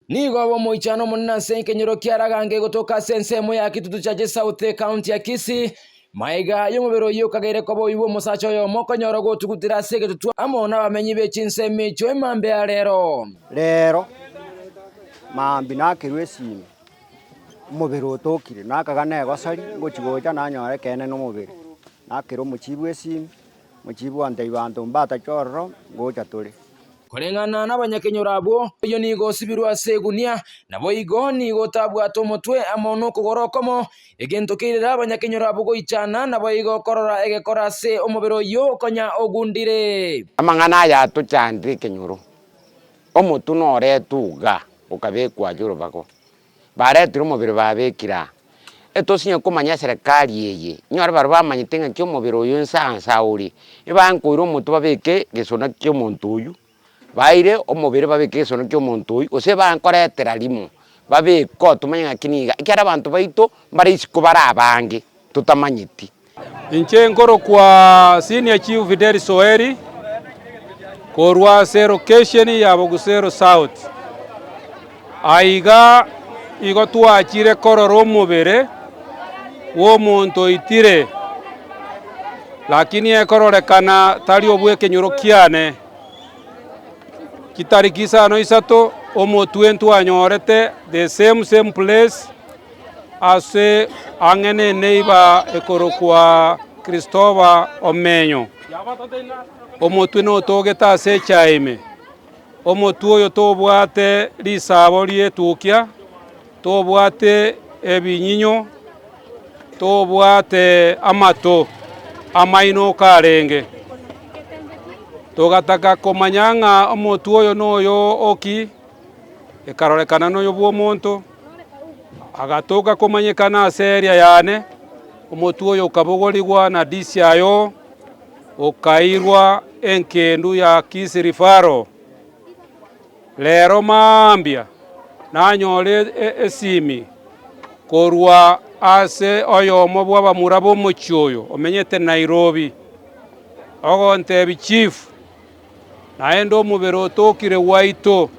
Nigo abe omoichano omonene ase ekenyoro kia Ragange gotoka ase ensemo ya Kitutu Chache South, ekaunti ya Kisii. Magega y'omobere oyio okageire koba oyio bw'omosacha oyomo okonyora gotugutera ase egetutu amo nabamenyi be chinsemo echio emambia ya rero. Rero mambia nakerwa esimi, omobere otokire, nakagana egosari ngochi gocha nanyora ekeene na omobere. Nakera omochibu esimi, omochibu ontebia banto mbatache ororo, ngocha tore. Koreng'ana nabanyakenyoro abwo, oyio nigo osibirwe ase egunia, naboigo nigo otabwate omotwe amo nokogoro okomo, egento keirere abanyakenyoro abwo goichana, naboigo korora egekora ase omobere oyio konya ogundire. Amang'ana aya atochandire ekenyoro, omotwe noretwe iga, okabekwa aye orobago. Baretire omobere babekire aa. Etosinye komanya eserekari eye, inyore baria bamanyete ng'aki omobere oyo nsa nsa ore, ebankoire omotwe babeke gesona kia omonto oywo, baire omobere babeke gesona kia omonto oywo, gose bankoretera rimo, babeke oo tomanye ng'aki niga, ekiagera abanto baito mbare isiko bare abange totamanyeti. Inche nkorokwa Senior Chief Fidelis Oeri, korwa ase elocation ya Bogusero South. Aiga igo twachire korora omobere bw'omonto oitire, lakini ekororekana tari obw'ekenyoro kiane. Chitariki isano isato, omotwe ntwanyorete the same same place. Ase ang'e neneiba ekorokwa Kristoba Omenyo, omotwe notogete ase echae ime. Omotwe oyo tobwate risabo ri'etukia, tobwate ebinyinyo, tobwate amato amaino karenge. Togataka komanya ng'a omotwe oyo noyo oki, ekarorekana noyo bw'omonto. Agatoka komanyekana ase eria yane, omotwe oyo okabogorigwa na DCIO, okairwa enkendu ya Kisii Referral. Rero mambia nanyore esimi korwa ase oyomo bw'abamura b'omochie oyo omenyete Nairobi, ogontebia chief. Naende omobere otokire gwaito,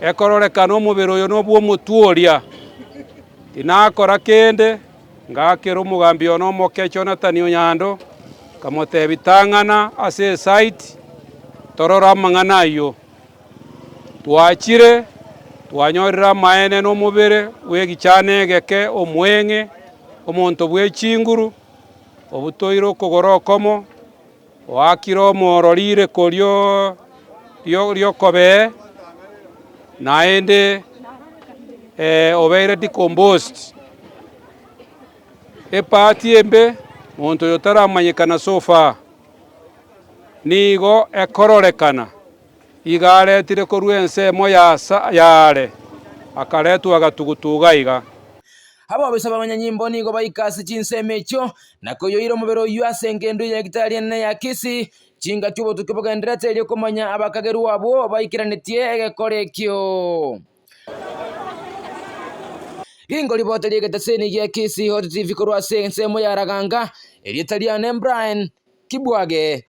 ekororekana omobere oyo nobw'omotwe oria. Tinakora kende, ngakera omogambi one omoke Jonathan Onyando, nkamotebia tang'ana ase esite torore amang'ana ayio. Twachire, twanyorire amaene na omobere bw'egichana egeke omweng'e, omonto bwe chinguru, obutoire okogoro okomo. Oakire omoro rireko ri'okobee, naende obeire decomposed. Epati embe, monto oyo otaramanyekana so far, nigo ekororekana iga aretire korwa ensemo ya are, akaretwa agatugutu iga iga. Ababisa b'abanyanyimbo nigo baika ase chinsemo echio, na koyoira omobere oyio ase engencho y'egitari enene ya Kisi, chingaki obotuki bogendererete erio komanya abakagerwa abwo baikeranetie egekora ekio. Ringo ribote ri'egetaseni gia Kisii Hot TV korwa ase ensemo ya Raganga, erieta riane Brian Kibwage.